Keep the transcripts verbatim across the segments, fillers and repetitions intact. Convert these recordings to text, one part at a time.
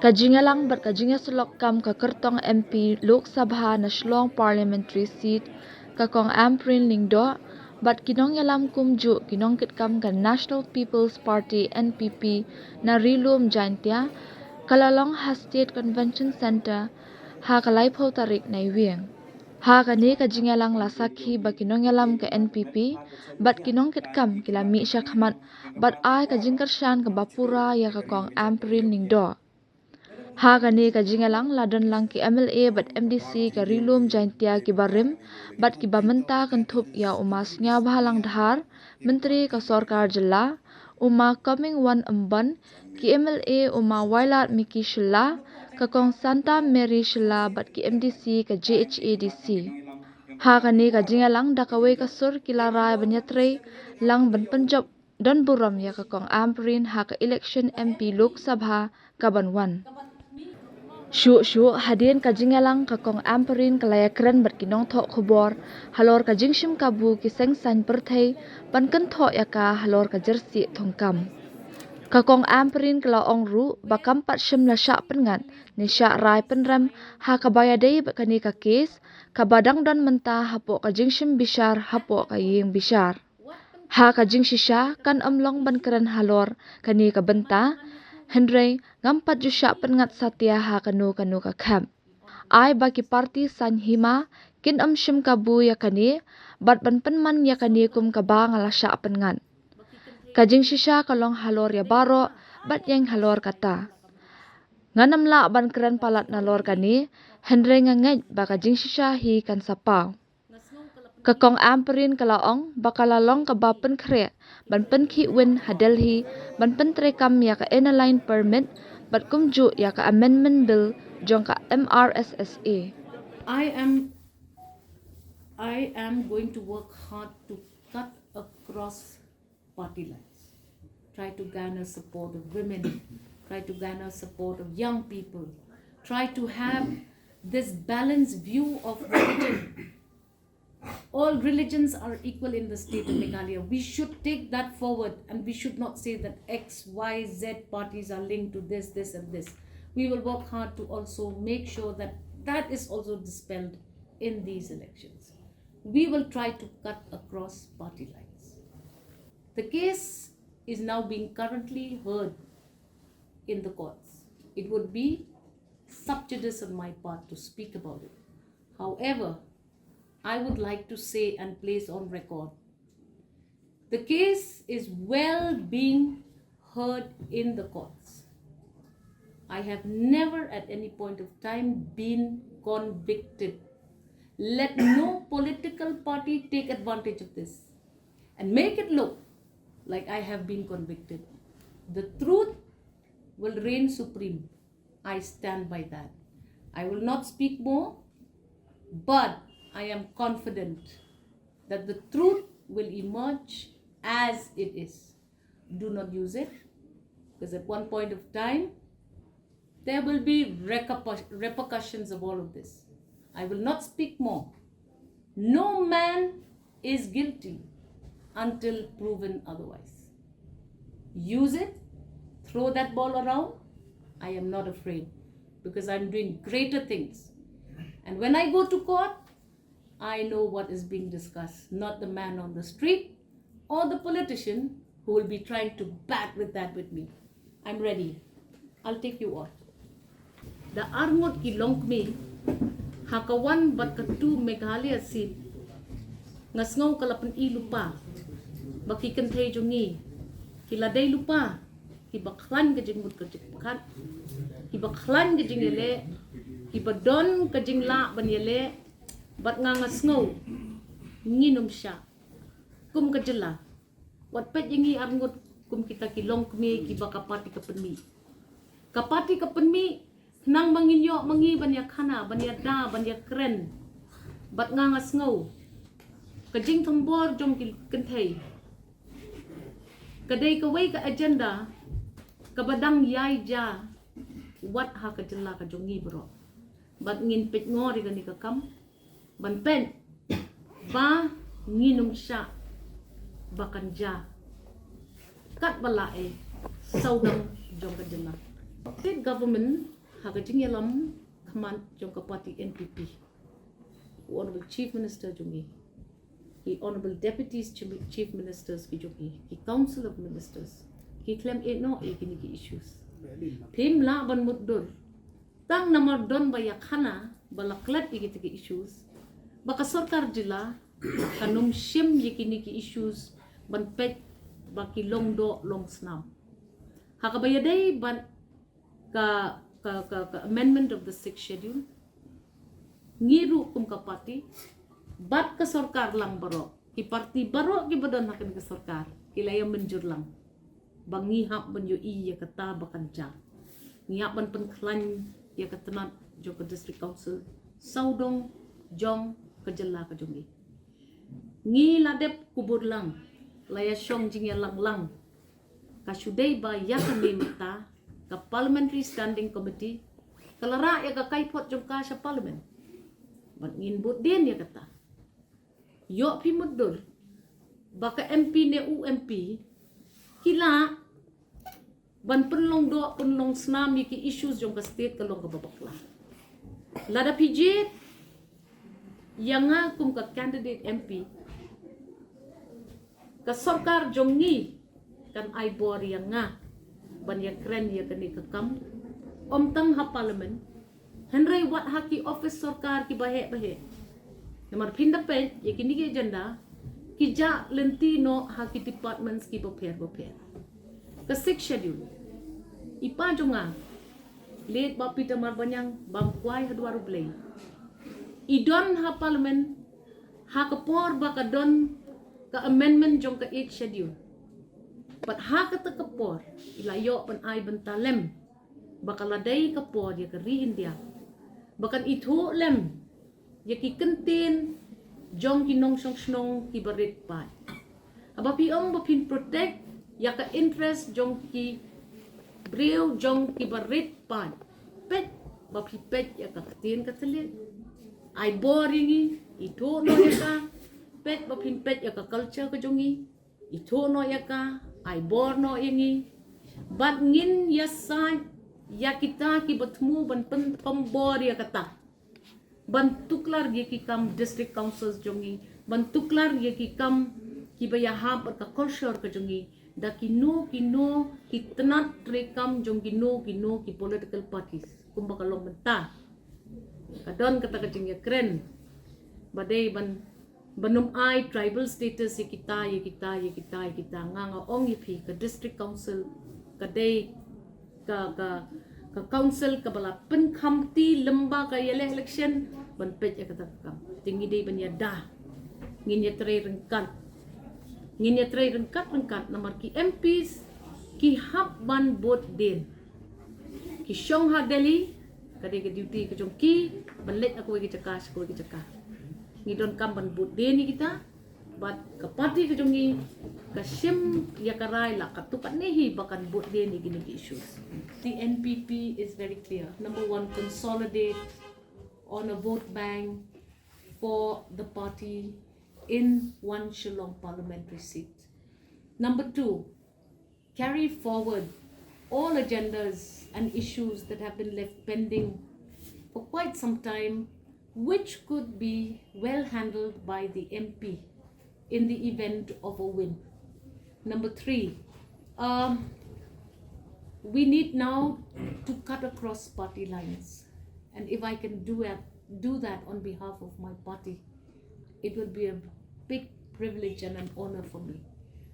Ka jingïalang bad ka jingïasyllok kam ka kyrtong M P Lok Sabha na Shillong Parliamentary Seat, ka Kong Ampareen Lyngdoh, bad ki nongïalam kumjuh ki nongkitkam ka National People's Party, N P P, na Ri Lum Jaintia, ka la long ha State Convention Centre ha ka laiphew tarik Naiwieng. Ha kane ka jingïalang la sakhi ba ki nongïalam ka N P P bad ki nongkitkam ki la mih shakhmat bad ai ka jingkyrshan kaba pura ïa ka Kong Ampareen Lyngdoh. Ha kane ka jingïalang la don lang ki M L A bad M D C ka Ri Lum Jaintia kiba rim bad kiba mynta kynthup ïa u Ma Sniawbhalang Dhar, Myntri ka Sorkar Jylla, u Ma Comingone Ymbon, ki M L A u Ma Wailadmiki Shylla, ka Kong Santa Mary Shylla bad ki M D C ka J H A D C. Ha kane ka jingïalang da kawei ka sur ki la rai ban ïatrei lang ban pynjop don burom ïa ka Kong Ampareen ha ka election M P Lok Sabha kaban wan. Shuh shuh hadien ka jingïalang, ka Kong Ampareen ka la ïakren bad ki nongthoh khubor halor ka jingshim kabu ki seng saiñ pyrthei ban kynthoh ïa ka halor ka jyrsieh thungkam. Ka Kong Ampareen ka la ong ruh ba kam pat shym la shah pynngat ne shah rai pynrem ha kaba ïadei bad kane ka kes, kaba dang don mynta hapoh ka jingshim bishar hapoh ka ïing bishar. Ha ka jingshisha kan ym long ban kren halor kane ka bynta, hynrei ngam pat ju shah pynngat satia ha kano kano ka khep. Ai ba ki parti saiñ hima kin ym shim kabu ïa kane bad ban pynman ïa kane kum kaba nga la shah pynngat. Ka jingshisha ka long halor ïa baroh bad ïeng halor kata. Ngan ym lah ban kren palat nalor kane, hynrei nga ngeit ba ka jingshisha hi kan sa paw. Ka Kong Ampareen ka la ong ba ka la long kaba pynkhreh ban pynkhih win ha Delhi ban pyntreikam ïa ka Inner Line Permit bad kumjuh ïa ka Amendment Bill jong ka M R S S A. I am, I am going to work hard to cut across party lines. Try to garner support of women. Try to garner support of young people. Try to have this balanced view of religion. All religions are equal in the state of Meghalaya. We should take that forward and we should not say that X, Y, Z parties are linked to this, this, and this. We will work hard to also make sure that that is also dispelled in these elections. We will try to cut across party lines. The case is now being currently heard in the courts. It would be subjudice on my part to speak about it. However, I would like to say and place on record, the case is well being heard in the courts. I have never at any point of time been convicted. Let no political party take advantage of this and make it look like I have been convicted. The truth will reign supreme. I stand by that. I will not speak more, but I am confident that the truth will emerge as it is. Do not use it, because at one point of time, there will be repercus-, repercussions of all of this. I will not speak more. No man is guilty until proven otherwise. Use it, throw that ball around. I am not afraid because I'm doing greater things. And when I go to court, I know what is being discussed, not the man on the street or the politician who will be trying to bat with that with me. I'm ready. I'll take you all. Da arngut ki longkmie ha ka wan bad ka tu Meghalaya seat, nga sngew ka la pyni lypa ba ki kynthei jong ngi ki la dei lypa kiba khlaiñ ka jingmut ka jingpyrkhat, kiba khlaiñ ka jingïaleh, kiba don ka jinglah ban ïaleh, bad nga nga sngew ngin ym shah kum ka jylla. Wat peit ïa ngi arngut kum kita ki longkmie kiba ka party ka pynmih. Ka party ka pynmih, khnang ba ngin ïoh ma ngi ban ïakhana, ban ïada, ban ïakren. Bad nga nga sngew ka jingthombor jong ki kynthei ka dei kawei ka agenda kaba dang ïai jia wat ha ka jylla ka jong ngi baroh. Bad ngin peit ngor ïa kane ka kam ban peit ba ngin ym shah ba kan jia katba lah eh sawdong jong ka jylla. State government Ha ka jingïalam khmat jong ka party N P P, u Honorable Chief Minister jong ngi, ki Honorable Deputies Chief Ministers ki jong ngi, ki Council of Ministers, ki khlem ïeh noh ïa kine ki issues. Phim lah ban mutdur tang namar don ba ïa khana ba la klet ïa kine ki issues, ba ka sorkar jylla kan ym shim ïa kine ki issues ban peit ba ki long doh long snam. Ha kaba ïadei bad ka, ka, ka, ka amendment of the sixth schedule, ngi ruh kum ka party bad ka sorkar lang baroh, ki party baroh kiba don ha kane ka sorkar, ki la ïa mynjur lang ba ngi hap ban ïohi ïa kata ba kan jia. Ngi hap ban pynkhlaiñ ïa ka tnat jong ka District Council sawdong jong ka jylla ka jong ngi. Ngi la dep kubur lang, la ïa shong jingïalang lang. Ka shu dei ba ïa kane mynta ka Parliamentary Standing Committee ka la rah ïa ka kaiphod jong ka sha Parliament. Bad ngin bud dien ïa kata. Ïoh phi mutdur ba ka M P ne u M P ki lah ban pynlong doh pynlong snam ïa ki issues jong ka state ka long kaba bakla. Lada phi jied ïa nga kum ka candidate M P, ka sorkar jong ngi kan ai bor ïa nga ban ïa kren ïa kane ka kam, ym tang ha Parliament, hynrei wat ha ki office sorkar kiba heh ba heh. Namar phin da peit ïa kine ki agenda ki jah lynti noh ha ki departments kiba pher ba pher. Ka sixth schedule, i pa jong nga, late Bah Peter Marbaniang, bam kwai ha dwar U Blei, i don ha Parliament ha ka por ba ka don ka amendment jong ka eighth schedule. Bad ha kata ka por i la ïoh ban ai bynta lem ba ka la dei ka por ïa ka ri India ba kan ithuh lem ïa ki kyntien jong ki nongshong shnong kiba rit paid. Haba phi ong ba phin protect ïa ka interest jong ki briew jong kiba rit paid, peit ba phi peit ïa ka ktien ka thylliej. Ai bor ïa ngi, ithuh noh ïa ka. Peit ba phin peit ïa ka culture ka jong ngi, ithuh noh ïa ka, ai bor noh ïa ngi. Bad ngin ïasaid ïa kita kiba thmu ban pynthom bor ïa kata, ban tuklar ïa ki kam district councils jong ngi, ban tuklar ïa ki kam kiba ïahap bad ka culture ka jong ngi da kino kino ki tnat treikam jong kino kino ki political parties. Kumba ka long mynta, ka don kata ka jingïakren ba dei ban, ban ym ai tribal status ïa kita, ïa kita, ïa kita, ïa kita. Nga, nga ong ïa phi, ka district council ka dei ka, ka, ka council kaba la pynkhamti lyngba ka ïaleh election ban peit ïa kata ka kam. Te ngi dei ban ïada, ngin ïatrei ryngkat. Ngin ïatrei ryngkat ryngkat namar ki M Ps ki hap ban bud dien. Ki shong ha Delhi, ka dei ka duty ka jong ki ban leit na kawei ka jaka sha kawei ka jaka. Ngi donkam ban bud dien ïa kita. Bad ka party ka jong ngi ka shim ïa ka rai la katto katne hi ba kan bud dien ïa kine ki issues. The N P P is very clear. Number one, consolidate on a vote bank for the party in one Shillong parliamentary seat. Number two, carry forward all agendas and issues that have been left pending for quite some time, which could be well handled by the M P in the event of a win. Number three, um, we need now to cut across party lines. And if I can do, it, do that on behalf of my party, it would be a big privilege and an honor for me.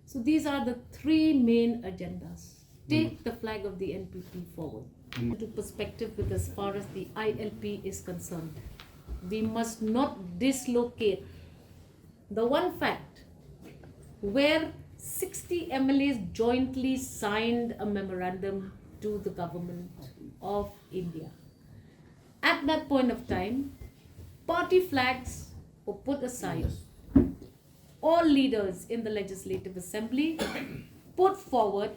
So these are the three main agendas. Take the flag of the N P P forward. Into perspective with as far as the I L P is concerned. We must not dislocate the one fact where sixty M L As jointly signed a memorandum to the government of India. At that point of time, party flags were put aside. All leaders in the Legislative Assembly put forward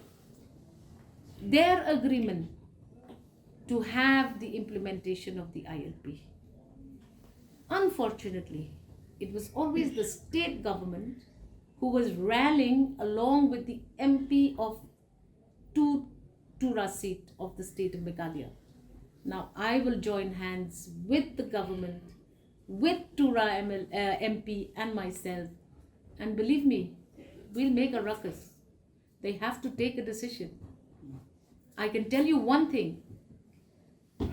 their agreement to have the implementation of the I L P. Unfortunately, it was always the state government who was rallying along with the M P of Tura seat of the state of Meghalaya. Now I will join hands with the government, with Tura M L, uh, M P and myself. And believe me, we'll make a ruckus. They have to take a decision. I can tell you one thing.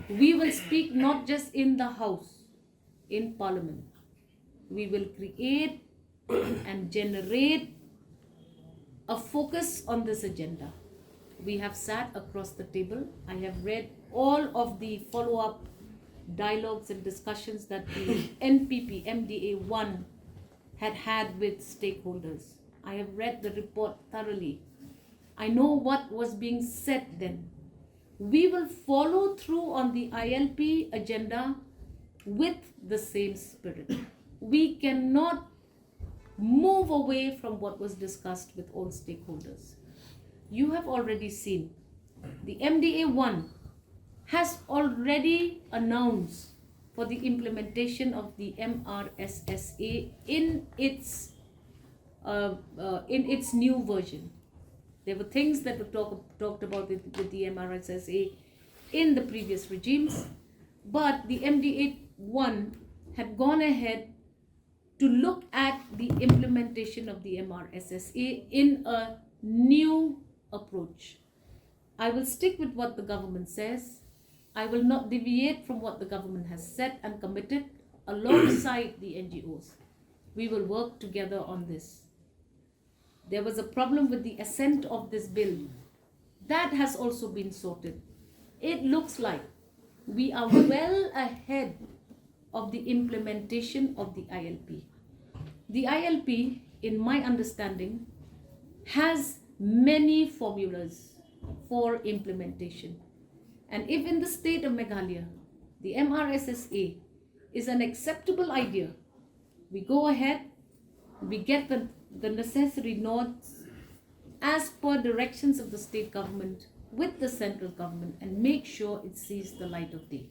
We will speak not just in the House, in Parliament. We will create and generate a focus on this agenda. We have sat across the table. I have read all of the follow-up dialogues and discussions that the N P P M D A one had had with stakeholders. I have read the report thoroughly. I know what was being said then. We will follow through on the I L P agenda with the same spirit. We cannot move away from what was discussed with all stakeholders. You have already seen the M D A one has already announced for the implementation of the M R S S A in its uh, uh, in its new version. There were things that were talk, talked about with, with the M R S S A in the previous regimes, but the M D A one had gone ahead to look at the implementation of the M R S S A in a new approach. I will stick with what the government says. I will not deviate from what the government has said and committed alongside the N G Os. We will work together on this. There was a problem with the assent of this bill. That has also been sorted. It looks like we are well ahead of the implementation of the I L P. The I L P, in my understanding, has many formulas for implementation. And if in the state of Meghalaya, the M R S S A is an acceptable idea, we go ahead, we get the, the necessary nods as per directions of the state government with the central government and make sure it sees the light of day.